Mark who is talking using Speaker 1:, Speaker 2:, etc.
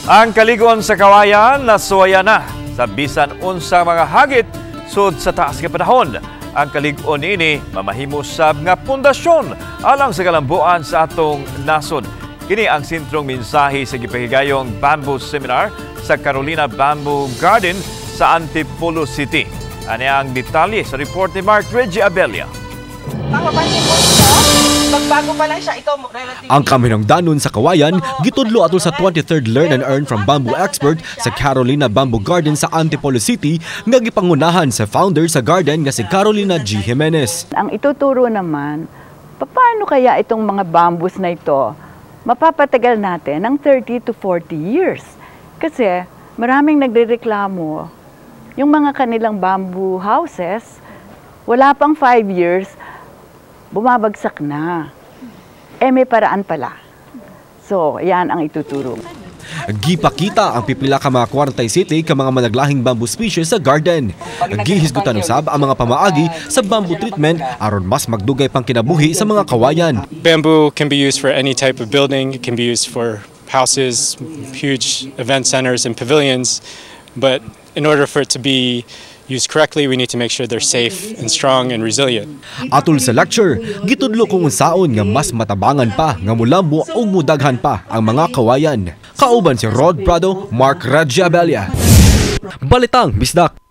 Speaker 1: Ang kaligon sa kawayan nasuwaya na sa bisan unsa mga hagit sud sa taas nga panahon. Ang kalig-on ini mamahimo sab nga pundasyon alang sa kalambuan sa atong nasod. Kini ang sentrong mensahe sa gipahigayong Bamboo Seminar sa Carolina Bamboo Garden sa Antipolo City. Ani ang detalye sa report ni Mark Reggie Abella.
Speaker 2: Pamapansin po ito, pagbago pa lang siya, ito relatively.
Speaker 3: Ang kaminangdanon sa kawayan gitudlo atol sa 23rd Learn and Earn from Bamboo Expert sa Carolina Bamboo Garden sa Antipolo City nga gipangunahan sa founder sa garden nga si Carolina G. Jimenez.
Speaker 4: Ang ituturo naman, paano kaya itong mga bamboos na ito mapapatagal natin ng 30 to 40 years? Kasi maraming nagrereklamo, yung mga kanilang bamboo houses, wala pang 5 years, bumabagsak na. Eh may paraan pala. So, yan ang ituturo.
Speaker 3: Gipakita ang pipila ka mga 47 ka mga managlahing bamboo species sa garden. Gihisgutan usab ang mga pamaagi sa bamboo treatment aron mas magdugay pang kinabuhi sa mga kawayan.
Speaker 5: Bamboo can be used for any type of building. It can be used for houses, huge event centers, and pavilions. But in order for it to be used correctly, we need to make sure they're safe and strong and resilient.
Speaker 3: Atol sa lecture, gitudlo kung unsaon nga mas matabangan pa nga mulambo ug mudaghan pa ang mga kawayan. Kauban si Rod Prado, Mark Reggie Abella. Balitang Bisdak.